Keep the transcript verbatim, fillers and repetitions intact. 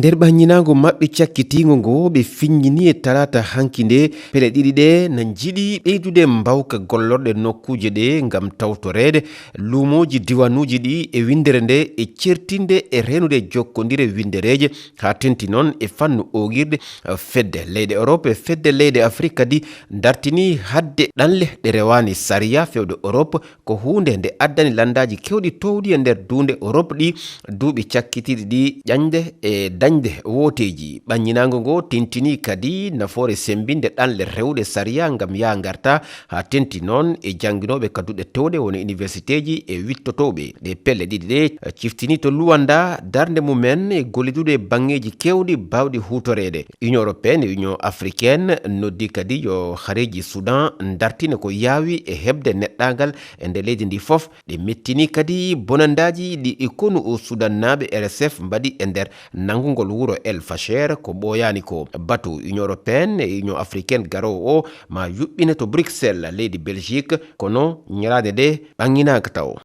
Nder ɓannginaango maɓɓe cakkitiingo ngo, ɓe fiññini e talaata hanki nde pele ɗiɗi ɗe na njiɗi ɓeydude mbawka gollorɗe nokkuuje ɗe ngam tawtoreede luumooji diwanuuji ɗi e winndere nde e certinde e reenude jokkondire winndereeje, haa tenti noon e fannu oogirɗe. Fedde leyɗe Europe e fedde leyɗe Afrik kadi ndartini haɗde ɗanle ɗe rewaani sariya fewde Europe. Ko huunde nde addani lanndaaji keewɗi toowɗi e nder duunde Europe ɗi duuɓi cakkitiiɗi ɗi ƴañde e dañde wooteeji. Ɓanñinaango ngo tintini kadi nafoore semmbinde ɗanle rewɗe sariya ngam yaa ngarta, haa tenti noon e jannginooɓe ka duɗe toowɗe woni universiteeji e wittotooɓe. Ɗe pelle ɗiɗi ɗe ciftini to Luanda darnde mumen e gollidude e baŋŋeeji keewɗi baawɗi huutoreede. Union européenne e Union africaine noddi kadi yo hareeji Sudan ndartine ko yaawi e heɓde neɗɗaagal e nde leydi ndi fof. Ɗe mettini kadi bonandaaji ɗi konu o Sudannaaɓe R S F mbaɗi e nder nanngugol wuro El Fasher ko ɓooyaani ko. Batu Union européenne e Union africaine garoowo o ma yuɓɓine to Bruxelles, leydi Belgique, kono ñalaande nde ɓannginaaka tawo.